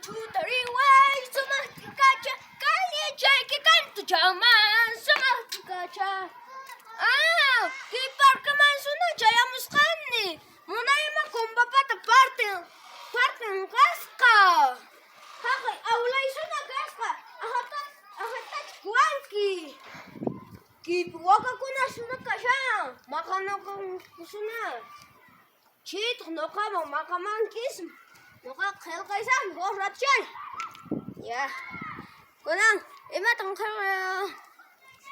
Chutariway sumaq t'ikacha, kallechayki kantuchaman sumaq t'ikacha. Ah, kay parqueman suna chayamusqani. Munayma kumpapata parten parten kasqa. Haqay awlaysuna kasqa. Ahata ahatach kuwanki. Kaypi wakakuna suna kashan. Maqanakusuna. Chaytaq noqaman maqamankis. Noqaqa qhelqaysaqmi huk ratuchay. Ya. Kunan imatan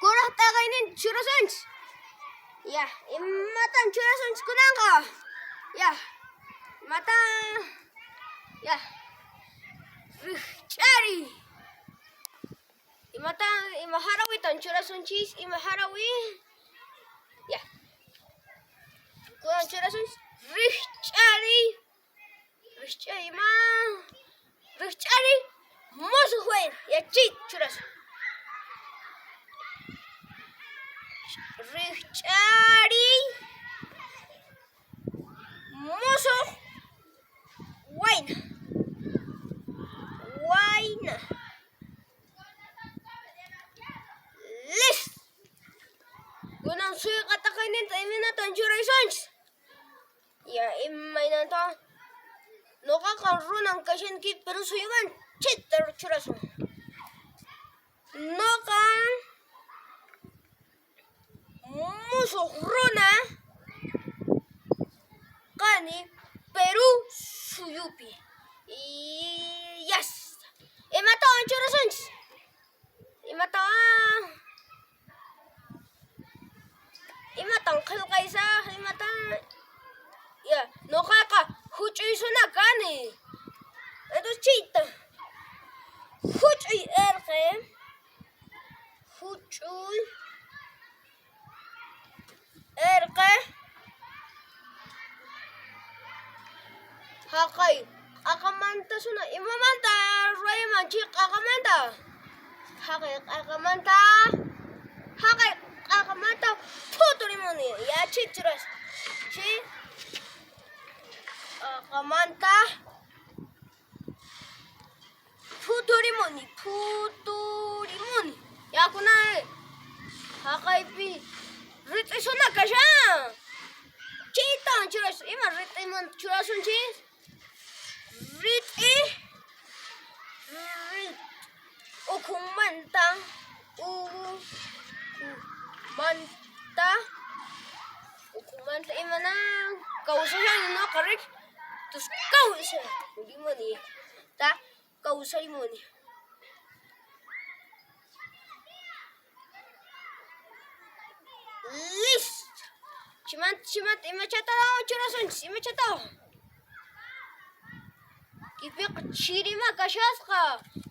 kuraq t'aqayninta churasunchis. Ya, imatan churasunchis kunanqa. Ya. Imatan ya. Rikch'ariy. Imatan ima harawitan churasunchis? Ima harawi? Ya. Kunan churasunchis rikch'ariy. Rikch'ariy ima? Rikch'ariy musuq wayna. Ya chayta churasun. Rikch'ariy musuq wayna. Wayna. Listo. Kunan suyqa taqayninta imaynatan churaysunchis? Ya imaynata noqaqa runan kashanki pero suyuman chayta churasun. Noqan musuq runa kani Perú suyupi. Yas. Imatawan churasunchis? Imatawan? Imatan qillqaysaq? Imatan? Ya, noqaqa huch'uysuna kani. Entonces chayta huch'uy erqe huch'uy erqe haqay q'aqamanta suna imamanta ruwayman chay q'aqamanta haqay q'aqamanta haqay q'aqamanta phuturimuni yachay churas chay q'aqamanta Phuturimuni, phuturimuni. Yakunari haqaypi rit'isuna kashan. Chaytawan churasun. Ima rit'imanta churasunchis? Rit'i rit ukhumanta ukhumanta ukhumanta imanan kawsashani noqa riki. Kawsarimuni ta kawsarimuni. Listo. Chimanta chimanta imachatawan churasunchis imachatawan. Kipiqa chirima kashasqa.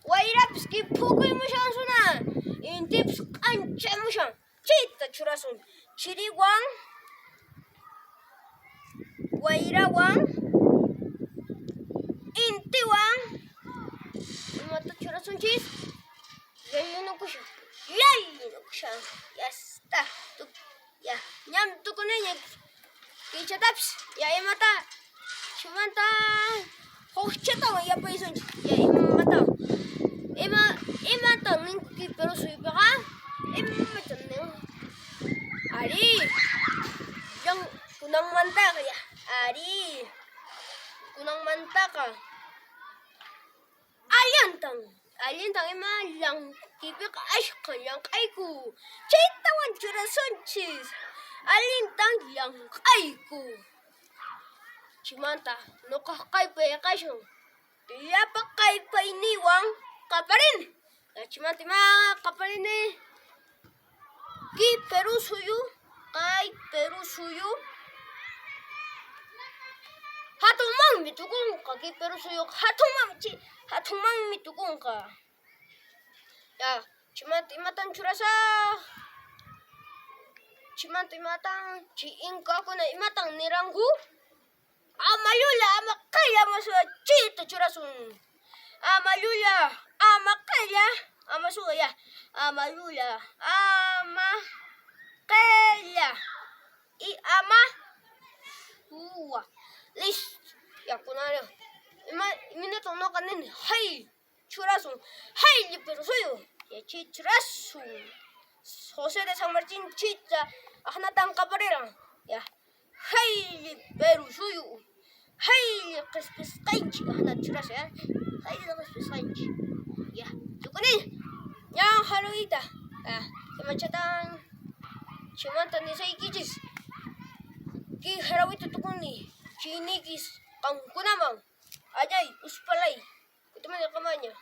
Wayrapis kay phukuymushan suna. Intipis k'anchamushan. Chayta churasun. Chiriwan wayrawan intiwan imata churasunchis llallunukushan llallunukushan ya está ya ñam tukuniña kaychatapis ya imata chimanta hukchatawan yapaysunchis ya imatawan ima imatan ninku kay Perú suyupiqa imatan ninku Arí, kunanmantaqa ya, arí, kunanmantaqa allintan, allintan ima llank'aypiqa ashkha llank'ayku, chaytawan churasunchis, allintan llank'ayku. Chaymanta nuqaq kaypi kashan llapa kallpayniywan qaparini, chaymanta ima qaparini. Kay Perú suyu, kay Perú suyu hatunmanmi tukunqa, kay Perú suyuqa hatunmanmi hatunmanmi tukunqa. Ya, chaymanta imatan churasaq? Chaymanta imatan chay inkakuna imatan niranku? Ama llulla, ama qella, ama suwa, chayta churasun. Ama llulla, ama qella, ama suwa, ya. Ama llulla, ama qella y ama suwa. Listo. Ya, kunanri. Ima Chhaynatan noqa nini, hay churasun, haylli Perú suyu, ya chay churasun. José de San Martín chita aqnatan qapariran, ya haylli Perú suyu, haylli qhispisqanchik aqnata churasun, ya haylli qhispisqanchik, ya tukuni ñan harawiyta, ya imachatan chaymanta nisaykichis, kay harawita tukuni chayniykis qankunaman. Allay, uspalay, kutimani qamaña.